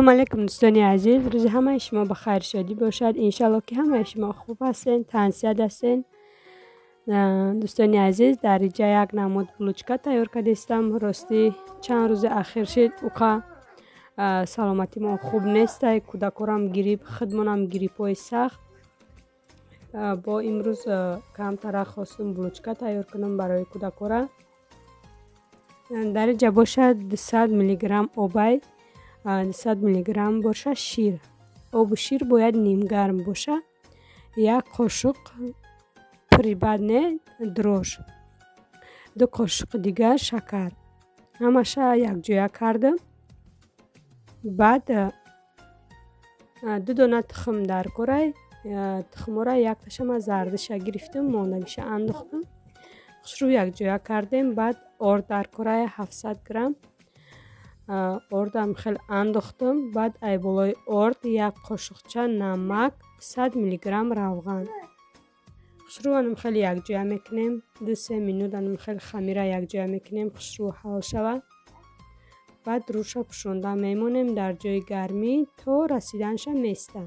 Салом алейкум дӯстони азиз, рӯзи ҳамаи шумо ба хайр шодӣ бошад. Иншалло ки ҳамаи шумо хуб ҳастен, тансиҳат ҳастен. Дӯстони азиз, дар инҷа як намуд булочка тайёр кардистам. Ростӣ чанд рӯзи ахир шид уқа саломатимон хуб нестай, кӯдакорам гирип, худмонам гирипҳои сахт. Бо имрӯз камтара хостум булочка тайёр кунам барои кӯдакора. Дар инҷа бошад 200 миллиграмм обай, 200 миллиграмм боша шир. Обу шир бояд нимгарм боша. Як қошуқ прибадне дрож, 2 қошуқи дигар шакар. Ҳамаша якҷоя кардам. Баъд 2 дона тухм дар корай. Тухмора якташа ман зардиша гирифтам, мондагиша андохтам. Хушрӯ якҷоя кардем. Баъд орд дар корай 700 грамм. Ордам хел андохтам. Баъд ай болои орд як қошуқча намак, 100 миллиграмм равған. Хушрӯ анам хеле якҷоя мекунем. 2-3 минут анам хел хамира якҷоя мекунем, хушрӯ ҳал шавад. Баъд рӯша пӯшонда мемонем дар ҷои гармӣ то расиданша места.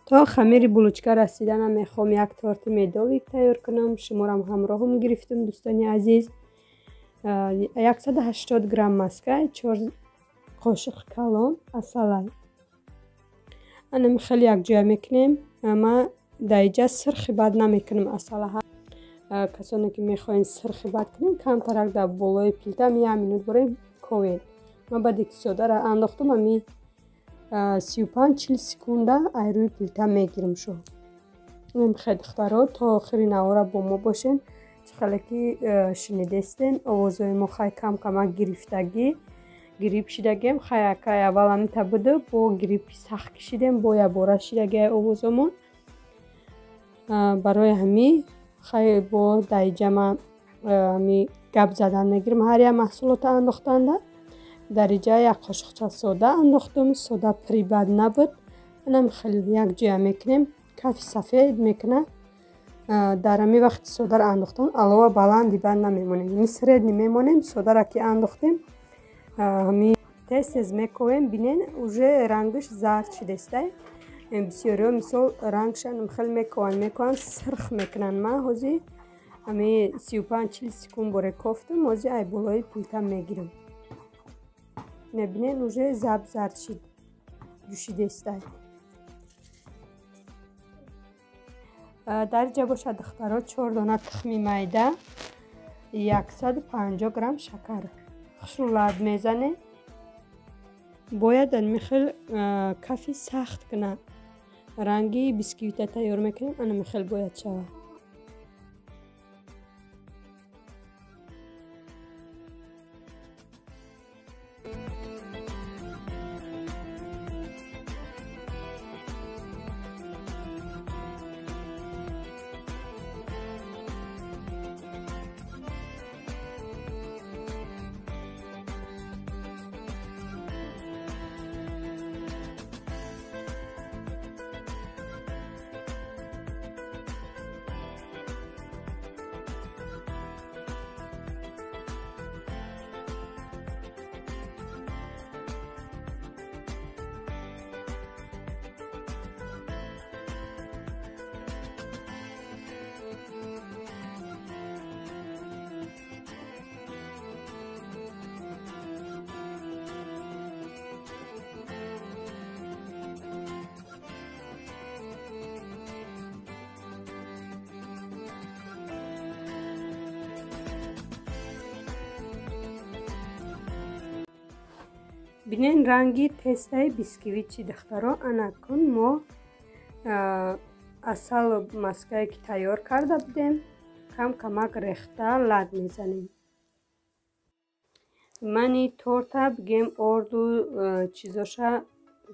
То хамири булочка расиданам мехоҳам як торти медовик тайёр кунам. Шуморам ҳамроҳам гирифтам дӯстони азиз. 180 грамм маска, 4 қошуқ калон асалай. Анам хеле якҷоя мекунем. Ман дар инҷа сирхи бад намекунам асала. Касоне ки мехоҳед сирхи бад кунем, камтарак дар болои плита 1 минут борем ковед. Ман баъде ки содаро андохтам, ами 35-40 секунда ай рӯи плита мегирам шо. Хеле духтаро, то охири навора бо мо бошен. Чӣ хеле ки шунидестен, овозҳои мо хай кам камак гирифтагӣ, гирип шидагем. Хай акай аввал амита буду, бо гирипи сахт кишидем, бо якбора шидагиай овозомон. Барои ҳами хай бо дар инҷа ман ами гап задан мегирам. Ҳар як маҳсулото андохтанда. Дар инҷа як қошуқча сода андохтум. Сода прибад набуд. Анам хеле якҷоя мекунем. Кафи сафед мекунад. Дар ҳами вақти содаро андохтан алова баланди бад намемонем. Ами средний мемонем. Содаро ки андохтем, ҳами тез-тез мековем. Бинен, уже рангаш зард шудестай. Бисёриҳо мисол рангша хеле мекованд, мекованд, сирх мекунанд. Ман ҳозир ҳами 35-40 секунд боре кофтам. Ҳозир ай болои плита мегирам. Мебинен, уже заб зард шид, ҷӯшидестай. Дар инҷа бошад духтаро 4 дона тухми майда, 150 грамм шакар. Хушрӯ лад мезанем. Бояд ами хел кафи сахт кунад. Ранги бисквита тайёр мекунем, анами хел бояд шавад. Бинен ранги тестаи бисквит чи духтаро. Анакун мо асалу маскае ки тайёр карда будем, кам камак рехта лад мезанем. Мани торта бигем орду чизоша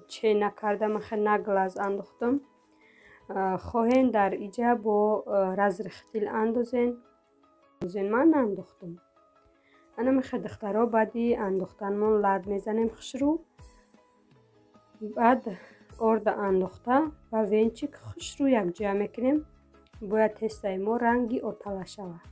че накардам, хел на глаз андохтам. Хоҳен дар иҷа бо разрыхлитель андозен. Ман наандохтам. Ана мехе духтаро баъди андохтанмон лад мезанем хушрӯ. Баъд орда андохта ва венчик хушрӯ якҷоя мекунем. Бояд тестаи мо ранги отала шавад.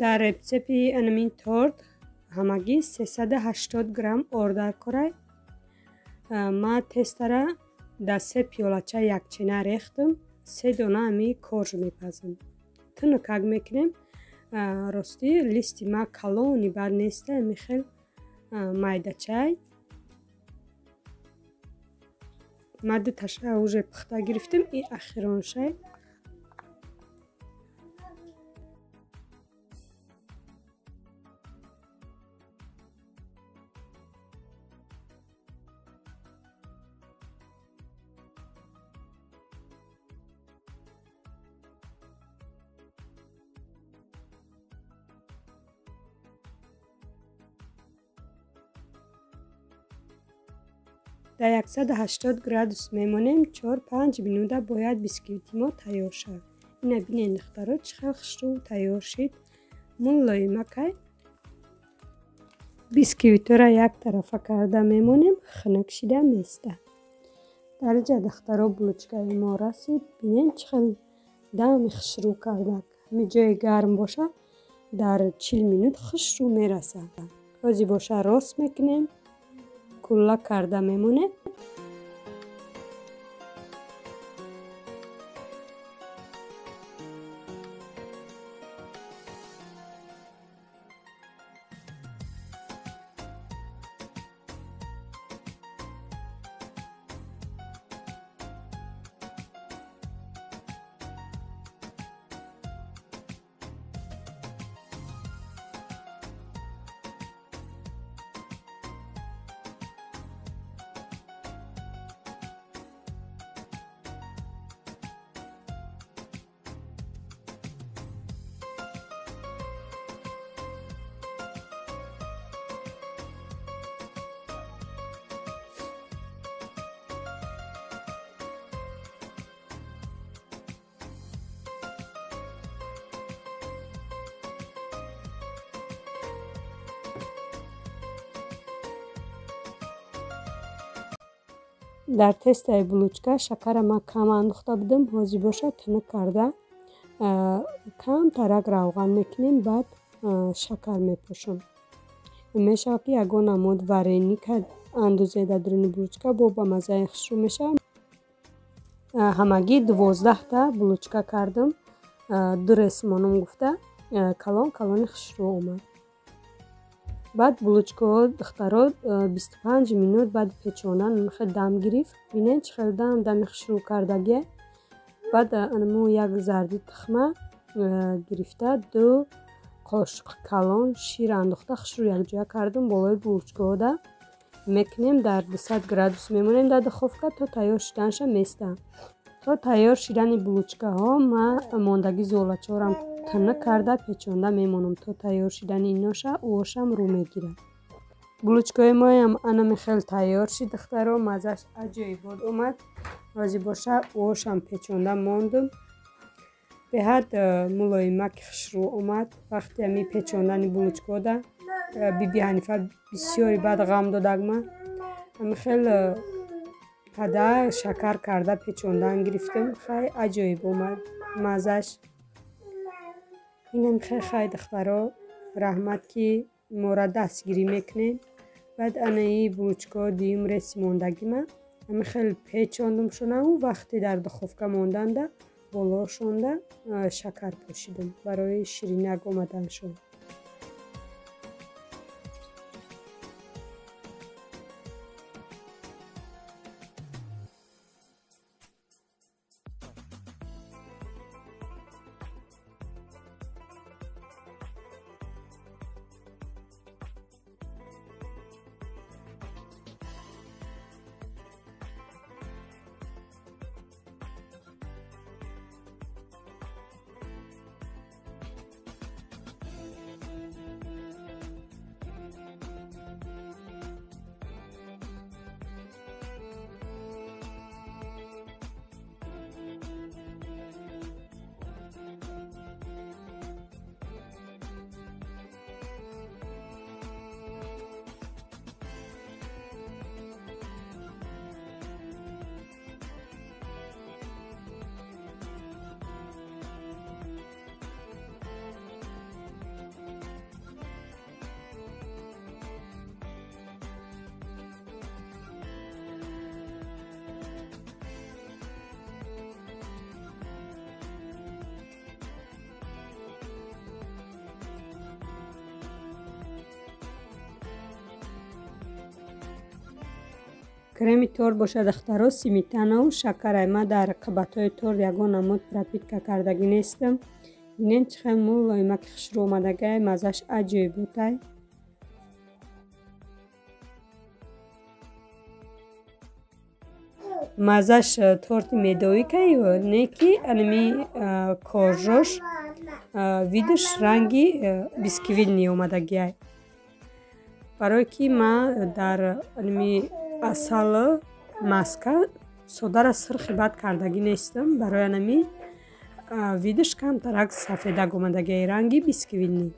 Дар рецепти анамин торт ҳамагӣ 380 грамм орд даркорай. Ма тестара дар се пиёлача якчена рехтам, се дона ами корж мепазам. Тунукак мекунем. Ростӣ листи ма калони бад неста, ами хел майдачай. Ма дуташа уже пухта гирифтам и ахироншай. Дар 180 градус мемонем, 4-5 минута бояд бисквити мо тайёр шавад. Ина бинед духтаро чӣ хел хушрӯ тайёр шид. Мулоимакай. Бисквитора як тарафа карда мемонем, хунук шида места. Дар инҷа духтаро булочкаи мо расид. Бинед чӣ хел дами хушрӯ кардак. Ҳамин ҷои гарм боша дар 40 минут хушрӯ мерасад. Ҳозир боша рост мекунем, кулла карда мемонем. Дар тестаи булочка шакара ман кам андохта будам, ҳозир боша тунук карда камтарак равған мекунем, баъд шакар мепошам. Мешавад ки ягон намуд вареника андозед дар дуруни булочка, бо ба маззаи хушрӯ мешавад. Ҳамагӣ 12та булочка кардам, ду ресмонум гуфта калон калони хушрӯ омад. Баъд булочкаҳо духтаро 25 минут баъди печондан хел дам гирифт. Бинед чӣ хел дами хушрӯ кардагия. Баъд анамо як зарди тухма гирифта, ду қошуқ калон шир андохта хушрӯ якҷоя кардам, болои булочкаҳода мекунем, дар 200 градус мемонем дар духовка то тайёр шуданша места. То тайёр шудани булочкаҳо ман мондагӣ золачорам тунук карда печонда мемонам, то тайёр шудани иноша уошам рӯ мегирад. Булочкаҳои моям анами хел тайёр шид духтаро, маззаш аҷоибот омад. Ҳозир боша уошам печонда мондум. Беҳад мулоимаки хушрӯ омад. Вақти ами печондани булочкаҳода биби Ҳанифа бисёри бад ғам додагма. Ами хел ҳада шакар карда печондан гирифтам, хай аҷоиб омад маззаш. Инам хел хай духтаро, раҳмат ки мора дастгирӣ мекунед. Баъд анаи булочкаҳо дуюм реси мондагима ами хел печондум шонаву вақте дар духовка монданда болошонда шакар пошидам барои ширинак омаданшон. Креми торт бошад духтаро сметанаву шакарай. Ман дар қабатҳои торт ягон намуд пропитка кардагӣ нестам. Бинед чӣ хел мулоимаки хушрӯ омадагай, маззаш аҷоиботай. Маззаш торти медовикай, не ки анами коржош видаш ранги бисквитни омадагиай. Барое ки ман дар анами асал маска содара сирхи бад кардагӣ нестам, барои анами видаш камтарак сафедак омадагиай, ранги бисквитни.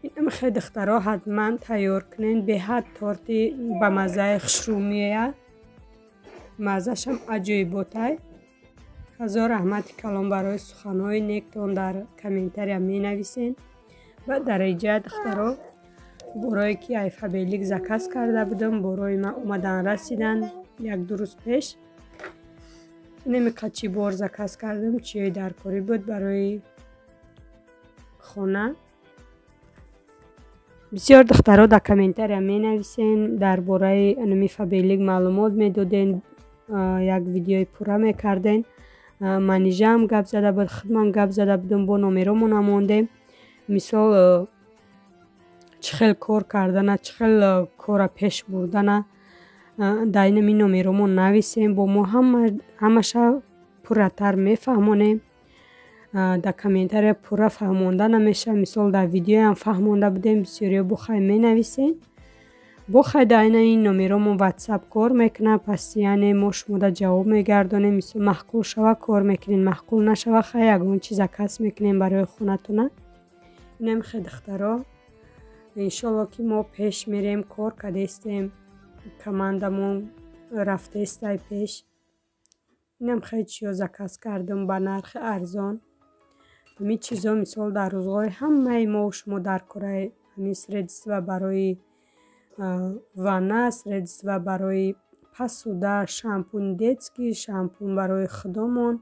Инам хеле духтаро ҳатман тайёр кунед, беҳад торти ба маззаи хушрӯ меояд. Маззашам аҷоиботай. Ҳазор раҳмати калон барои суханҳои нектон дар комментария менависен. Ва дар инҷа духтаро борое ки ай Фаберлик заказ карда будам, борои ман омадан расиданд як-ду рӯз пеш. Инами қачи бор заказ кардам, чиёи даркорӣ буд барои хона. Бисёр духтаро дар комментария менависен, дар бораи анами Фаберлик маълумот медоден, як видеои пурра мекарден. Манижаам гап зада буд, худман гап зада будам, бо номеромона мондем. Мисол чӣ хел кор кардана, чӣ хел кора пеш бурдана дар инами номеромон нависем, бо мо ҳамаша пурратар мефаҳмонем. Дар комментария пурра фаҳмонда намешавад. Мисол дар видеоям фаҳмонда будем, бисёриё бухай менависен. Бухай дар ин номеромон ватсап кор мекунад, пас яъне мо шумода ҷавоб мегардонем. Мисол маъқул шава кор мекунем, маъқул нашава хай ягон чиз заказ мекунем барои хонатона. Инам хел духтаро, иншолло ки мо пеш мерем, кор кардестем, командамон рафтестай пеш. Инам хеле чиё заказ кардам ба нархи арзон. Ҳамин чизо мисол дар рӯзғори ҳамаи мо шумо дар кораи ҳамин средства барои ванна, средства барои пасуда, шампун детский, шампун барои худомон,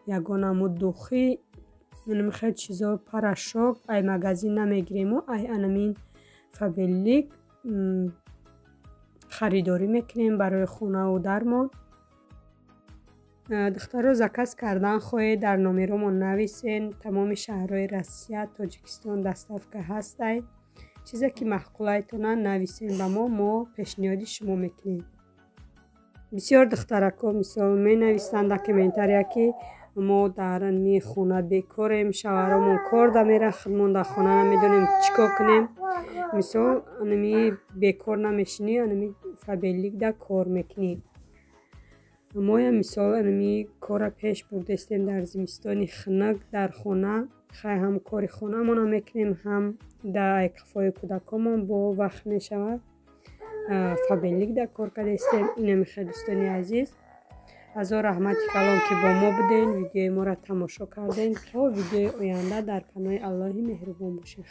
ягон намуд духи, инам хеле чизо, порошок ай магазин намегирему, ай анамин Фаберлик харидорӣ мекунем барои хонаву дармон. Духтаро заказ кардан хоҳед, дар номеромон нависен. Тамоми шаҳрҳои Россия, Тоҷикистон доставка ҳастай. Чизе ки маъқулайтона нависен ба мо, мо пешниҳоди шумо мекунем. Бисёр духтарако мисол менависанд дар комментария ки мо дар ми хона бекорем, шавҳаромон кор дамера, худмон дар хона намедонем чӣ кор кунем. Мисол анами бекор намешинӣ, анами Фаберликда кор мекунӣ. Моям мисол анами кора пеш бурдестем дар зимистони хунук дар хона. Хай ҳам кори хонамона мекунем, ҳам дар қафои кӯдакомон бо вақт мешавад. Фаберликда кор кардестем. Инами хел дӯстони азиз, ҳазор раҳмати калон ки бо мо буден, видеои моро тамошо карден. То видеои оянда дар паноҳи Аллоҳи меҳрубон бошед.